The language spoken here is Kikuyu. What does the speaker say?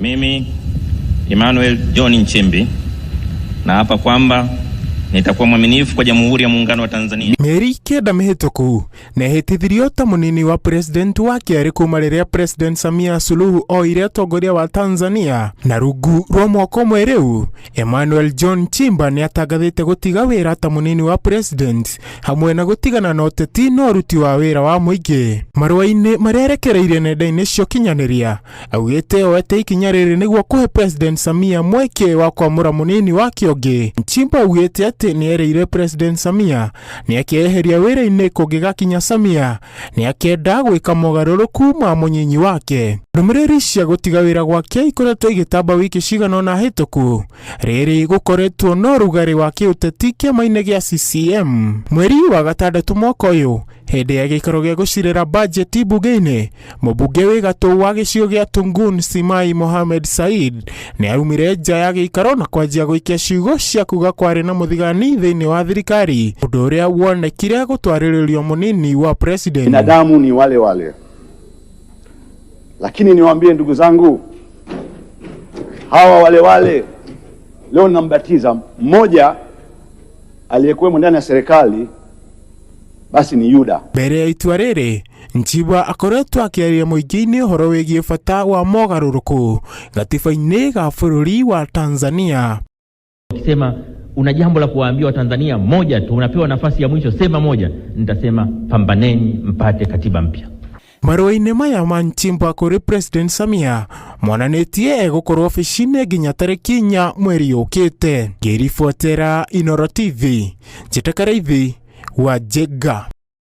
Mimi Emmanuel John Nchimbi naapa kwamba nitakuwa mwaminifu kwa Jamhuri ya Muungano wa Tanzania. Mĩeri 9 mĩhĩtũku nĩehĩtithirio ta mũnini wa president wa kerĩ kuma rĩrĩa President Samia Suluhu oire ũtongoria wa Tanzania na rungu rwa mwaka ũmwe rĩu Emmanuel John Nchimba nĩatangathĩte gũtiga wĩra ta mũnini wa president hamwe na gũtigana na ũteti na ũruti wa wĩra wa mũingĩ. Marũa-inĩ marĩa erekereirie nenda-inĩ cia ũkinyanĩria augĩte oete ikinya rĩrĩ nĩguo kũhe President Samia mweke wa kwamũra mũnini wake ũngĩ. Nchimba augĩte atĩ nĩerĩire President Samia nĩakeeheria wĩra-inĩ kũngĩgakinya Samia nĩakenda gwĩka mogarũrũku ma mũnyinyi wake. Ndũmĩrĩri cia gũtiga wĩra gwake ikoretwo igĩtamba wiki cigana ũna hĩtũku rĩrĩ gũkoretwo na ũrugarĩ wa kĩũteti kĩama-inĩ gĩa CCM. Mweri wa gatandatũ mwaka ũyũ hĩndĩ ya gĩikaro gĩa gũcirĩra bajeti mbunge-inĩ, mũmbunge wĩ gatũ wa gĩcigo gĩa Tungun Simai Mohamed Said nĩ aumire nja ya gĩikaro na kwanjia gũikia ciugo cia kuga kwarĩ na mũthigani thĩinĩ wa thirikari, ũndũ ũrĩa wonekire gũtwarĩrĩrio mũnini wa president. Binadamu ni wale wale, lakini niwaambie ndugu zangu, hawa wale wale leo nambatiza mmoja aliyekuwemo ndani ya serikali basi ni Yuda. Mbere ya itua rĩrĩ, Nchimba akoretwo akĩaria mũingĩ-inĩ ũhoro wĩgiĩ bata wa mogarũrũku gatiba-inĩ ga bũrũri wa Tanzania. Ukisema una jambo la kuwaambia Watanzania moja tu, unapewa nafasi ya mwisho, sema moja, nitasema pambaneni mpate katiba mpya. Marũa-inĩ maya ma Nchimba kũrĩ President Samia monanĩtie egũkorwo obici-inĩ nginya tarĩki 4 mweri ũkĩte. Ngĩribotera Inooro TV, Njĩta Karaithi wa Njenga.